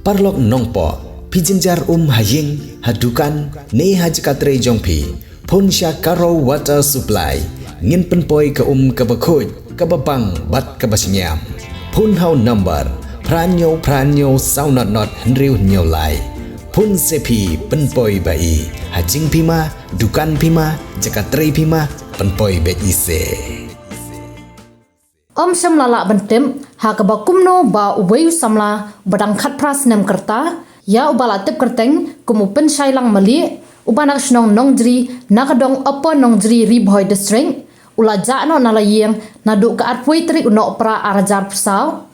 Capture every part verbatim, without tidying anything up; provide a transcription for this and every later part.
Paralok nongpoh, phi jynjar um ha ïing, ha dukan, ne ha jaka trei jong phi, phone sha Karo Water Supply. Ngin pynpoi ka um kaba khuid, kaba bang bad kaba shngiam. Phone ha u number phra hynñiew phra hynñiew saw not not hynriew hynñiew lai. Phone se phi pynpoi ba i, ha jingphi ma, dukan phi ma, jaka trei phi ma, pynpoi beit i se. Ym shym la lah ban tip ha kaba kumno ba uwei u samla ba dang khatphra snem ka rta, ïa uba la tip kyrteng kum u Pynshailang Malieh, uba na ka shnong Nongjri, na ka dong Upper Nongjri, Ri Bhoi District, u la jah noh na la ïing naduh ka arphew wei tarik u Nohprah ar hajar arphew saw.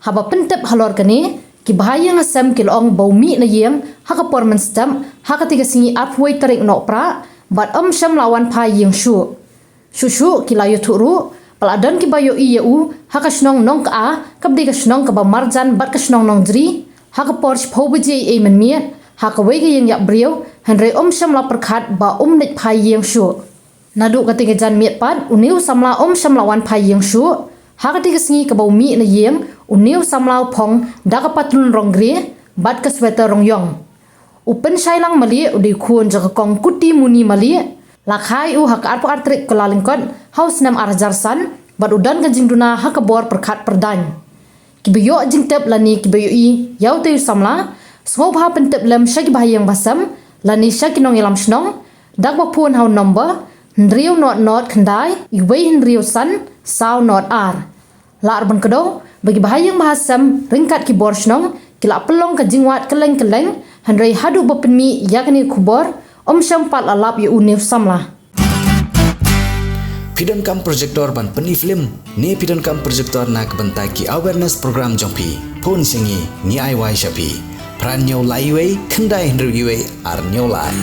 Haba pyntip halor kane, ki bahaïing hasem ki la ong ba u mih na ïing ha ka por mynstep ha katei ka sngi arphew wei tarik u Nohprah, bad ym shym la wan phai ïing shuh. Shuh shuh ki la ïathuh ruh ba la don kiba ïohi ïa u ha ka shnong Nongkha, kaba dei ka shnong kaba marjan bad ka shnong Nongjri, ha ka por shiphew baje eiei mynmiet, ha kawei ka ïing ïap briew, hynrei ym shym la pyrkhat ba um leit phai ïing shuh. Naduh katei ka janmiet pat, une u samla um shym la wan phai ïing shuh. Ha katei ka sngi kaba u mih na ïing, une u samla u phong da ka patlun rong grey bad ka sweater rong ïong. U Pynshailang Malieh u dei u khun jong ka Kong Kutimuni Malieh. La kha ïa u ha ka arphew ar tarik Kyllalyngkot ha u snem ar hajar san, bad u don ka jingduna ha ka bor pyrkhat pyrdaiñ. Kiba ïoh jingtip lane kiba ïohi ïa utei u samla, sngewbha pyntip lem sha ki bahaïing bahasem lane sha ki nongïalam shnong da kaba phone ha u number hynriew not not khyndai, wei hynriew san, saw not ar. Lah ruh ban kdew ba ki bahaïing bahasem ryngkat ki bor shnong ki la pynlong ka jingwad kylleng kylleng, hynrei haduh ba pynmih ïa kane ka khubor, ym shym pat la lap ïa une u samla. Phi donkam projector ban pyni film, ne phi donkam projector na ka bynta ki awareness program jong phi? Phone sha ngi, ngi ai wai sha phi. Phra hynñiew lai wei, khyndai hynriew wei, ar hynñiew lai.